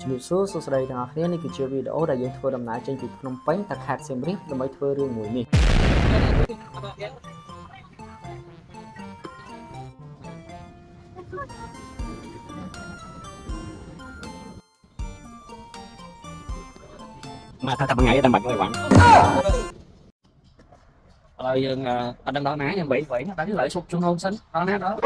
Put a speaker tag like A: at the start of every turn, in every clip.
A: ជំរាបសួរសួស្តីទាំងអស់គ្នានេះគឺជាវីដេអូដែលយើងធ្វើដំណើរចេញពីភ្នំពេញទៅខេត្តសៀមរាបដើម្បីធ្វើរឿងមួយនេះ
B: មកថាតែមួយថ្ងៃតែបាច់អីវ៉ាន់ឥឡូវយើងអត់ដឹងដល់ណាខ្ញុំវែងវែងដល់ឥឡូវឈប់ជុំហូមសិនដល់ណាដល់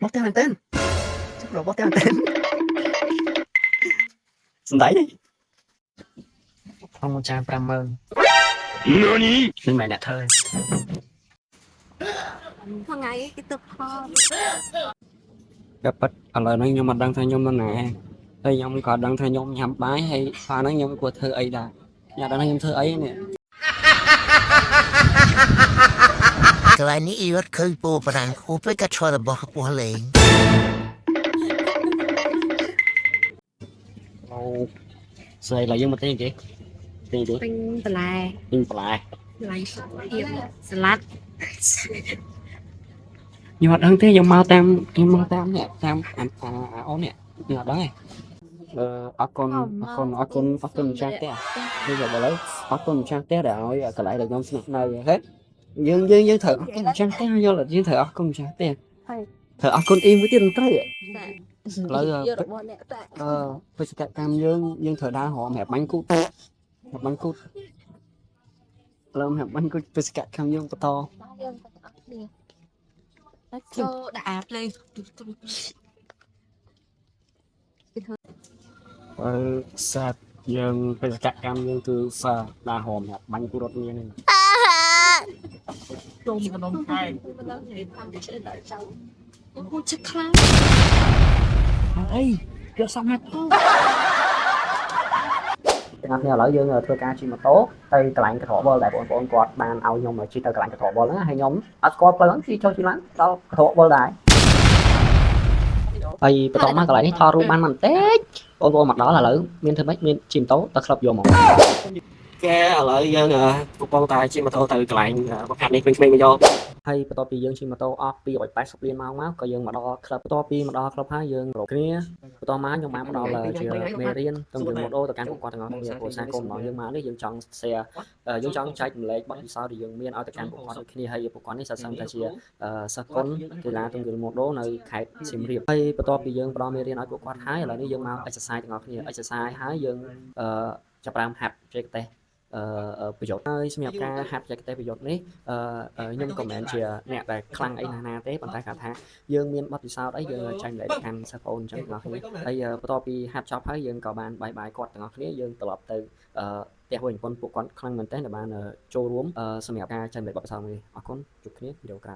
C: មកផ្ទះមែនតើចុះរបស់ផ្ទះមែនតើសំដី
B: ក្នុងមួយចាន50000នេះមិនអ្នកធ្វើ
D: ថ្ងៃគេទៅផល
B: តែប៉ិតឥឡូវហ្នឹងខ្ញុំអត់ដឹងថាខ្ញុំនៅណាហើយខ្ញុំក៏ដឹងថាខ្ញុំញ៉ាំបាយហើយហ្វាហ្នឹងខ្ញុំគួរធ្វើអីដែរខ្ញុំអត់ដឹងថាខ្ញុំធ្វើអីនេះ
E: កន្លែងនេះអ៊ីរត់ឃើញពូប្រាំងគូពេកក៏ឆ្លរបស់ពោះលេង
B: អូស្អីឡើយយើងមកទិញគេទិញទេ
D: ទិញបន្លែ
B: ទិញបន្លែ
D: បន្លែភាពសាឡាត់
B: ខ្ញុំអត់ដឹងទេខ្ញុំមកតាមខ្ញុំមកតាមនេះតាមអាអូននេះខ្ញុំអត់ដឹងទេអឺអរគុណអរគុណអរគុណអរគុណម្ចាស់ផ្ទះនេះក៏ឥឡូវអរគុណម្ចាស់ផ្ទះដែលឲ្យកន្លែងដែលខ្ញុំស្នាក់នៅហេយើងយើងយើងត្រូវអរគុណម្ចាស់ផ្ទះយល់យើងត្រូវអរគុណម្ចាស់ផ្ទះត្រូវអរគុណអ៊ីមួយទៀតមិនត្រូវឥឡូវ
D: យករបស់អ្នកតែ
B: អឺបេសកកម្មយើងយើងត្រូវដើររមរាប់បាញ់គូតរាប់បាញ់គូតឥឡូវរាប់បាញ់គូតបេសកកម្មយើងបន្ត
D: យើងទាំងអស់គ្នា Let's go ដាក់អាភ្លេង
B: អឺសាទយើងបេសកកម្មយើងគឺសាដើររមរាប់បាញ់គូរត់មាននេះ
D: ចូលក្នុងខែអូចិត្តខ្លាំង
B: អីគឺសំហាត់
A: ទាំងអស់គ្នាឥឡូវយើងធ្វើការជិះម៉ូតូទៅកន្លែងកន្ត្រកបលដែលបងប្អូនគាត់បានឲ្យខ្ញុំជិះទៅកន្លែងកន្ត្រកបលហ្នឹងហើយខ្ញុំអត់ស្គាល់ផ្លូវហ្នឹងជិះចូលជិះឡើងដល់កន្ត្រកបលដែរហើយបន្ទាប់មកកន្លែងនេះថតរូបបានបន្តិចបងប្អូនមកដល់ឥឡូវមានធ្វើម៉េចមានជិះម៉ូតូទៅក្លឹបយកមក
B: គេឥឡូវយើងកំពុងតែជិះម៉ូតូទៅកន្លែងបង្ហាត់នេះក្មេងៗមកយក
A: ហើយបន្ទាប់ពីយើងជិះម៉ូតូអស់280លានម៉ោងមកក៏យើងមកដល់ក្លឹបបន្ទាប់ពីមកដល់ក្លឹបហើយយើងរកគ្នាបន្ទាប់មកខ្ញុំបានផ្ដល់ជាមេរៀនទាំងយើងម៉ូតូទៅកាន់ពួកគាត់ទាំងអស់គ្នាព្រោះសារគោលបំណងយើងមកនេះយើងចង់ share យើងចង់ចែករំលែកបទពិសោធន៍ដែលយើងមានឲ្យទៅកាន់ពួកគាត់ដូចគ្នាហើយពួកគាត់នេះសត្វសឹងតែជាសិស្សកុនកីឡាទង្គើម៉ូតូនៅខេត្តសៀមរាបហើយបន្ទាប់ពីយើងផ្ដល់មេរៀនឲ្យពួកគាត់ហើយឥឡូវនេះយើងមក exercise ទាំងអស់គ្នា exercise ហើយយើងចាប់ផ្ដើមហាត់បច្ចេកទេសអឺប្រយុទ្ធហើយសម្រាប់ការហាត់បច្ចេកទេសប្រយុទ្ធនេះអឺខ្ញុំក៏មិនមែនជាអ្នកដែលខ្លាំងអីណាស់ណាទេប៉ុន្តែគាត់ថាយើងមានបទពិសោធន៍អីយើងចែករំលែកទៅកាន់សិស្សប្អូនអញ្ចឹងទាំងអស់គ្នាហើយបន្ទាប់ពីហាត់ចប់ហើយយើងក៏បានបាយបាយគាត់ទាំងអស់គ្នាយើងត្រឡប់ទៅអឺផ្ទះវិញប៉ុនពួកគាត់ខ្លាំងមែនទែនដែលបានចូលរួមសម្រាប់ការចែករំលែកបទពិសោធន៍មួយនេះអរគុណជួបគ្នាវីដេអូក្រោយ។